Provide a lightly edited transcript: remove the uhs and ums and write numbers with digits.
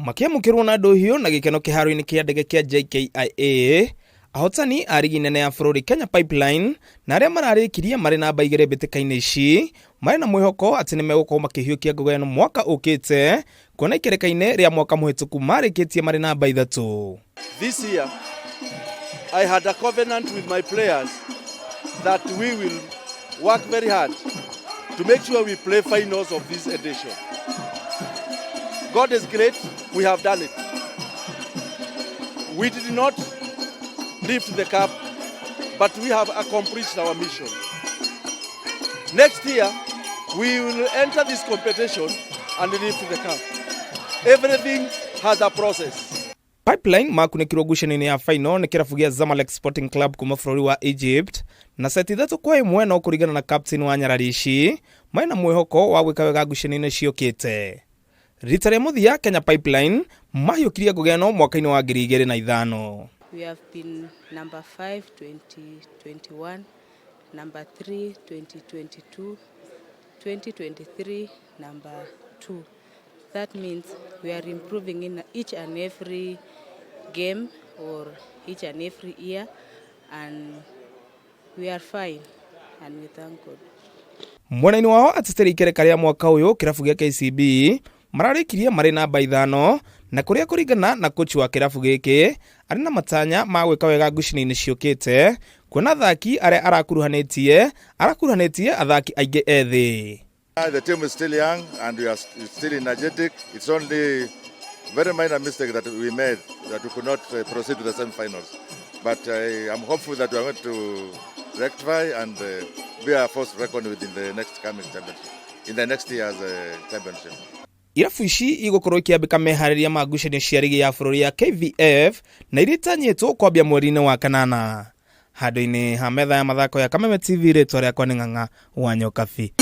Makĩamũkĩrwo na ndũhiũ na gĩkeno kĩharo-inĩ kĩa ndege kĩa JKIA, ahotani a rigi nene ya bũrũri Kenya Pipeline na arĩa mararĩkirie marĩ namba igĩrĩ mbĩtĩka-inĩ ici marĩ na mwĩhoko atĩ nĩ megũkorwo makĩhiũkia ngoga ĩno mwaka ũkĩte kuona ikereka-inĩ rĩa mwaka mũhĩtũku marĩkĩtie marĩ namba ithatũ. This year, I had a covenant with my players that we will work very hard to make sure we play finals of this edition. God is great, we have done it. We did not lift the cup, but we have accomplished our mission. Next year, we will enter this competition and lift the cup. Everything has a process. Pipeline makunĩkirwo ngucanio-inĩ ya final nĩ kĩrabu gĩa Zamalek Sporting Club kuma bũrũri wa Egypt na seti 3-1, no kũringana na captain wa nyarari ici marĩ na mwĩhoko wa gwĩka wega ngucanio-inĩ ciũkĩte. Rita rĩa mũthia Kenya Pipeline mahiũkirie ngũgĩ ĩno mwaka-inĩ wa 2005. We have been number 5 2021, number 3 2022, 2023 number 2. That means we are improving in each and every game or each and every year, and we are fine and we thank God. Mwena-inĩ wao ateteri ikereka rĩa mwaka ũyũ kĩrabu gĩa KCB mararĩkirie marĩ namba 5, na kũrĩa kũringana na kochi wa kĩrabu gĩkĩ arĩ na matanya ma gwĩka wega ngucanio-inĩ ciũkĩte kuona athaki arĩa arakuruhanĩtie athaki aingĩ ethĩ. The team is still young and we are still energetic. It's only very minor mistake that we made that we could not proceed to the semi-finals. But I'm hopeful that we are going to rectify and be a force reckoned with in the next coming championship, in the next year's championship. Irabu ici igũkorwo ikĩambĩka meharĩria ma ngucanio cia rigi ya bũrũri ya KVF na iria itanyĩtwo kwambia mweri-inĩ wa kanana. Handũ-inĩ ha metha ya mathako ya Kameme TV, rĩtwa rĩakwa nĩ Ng'ang'a wa Nyokabi.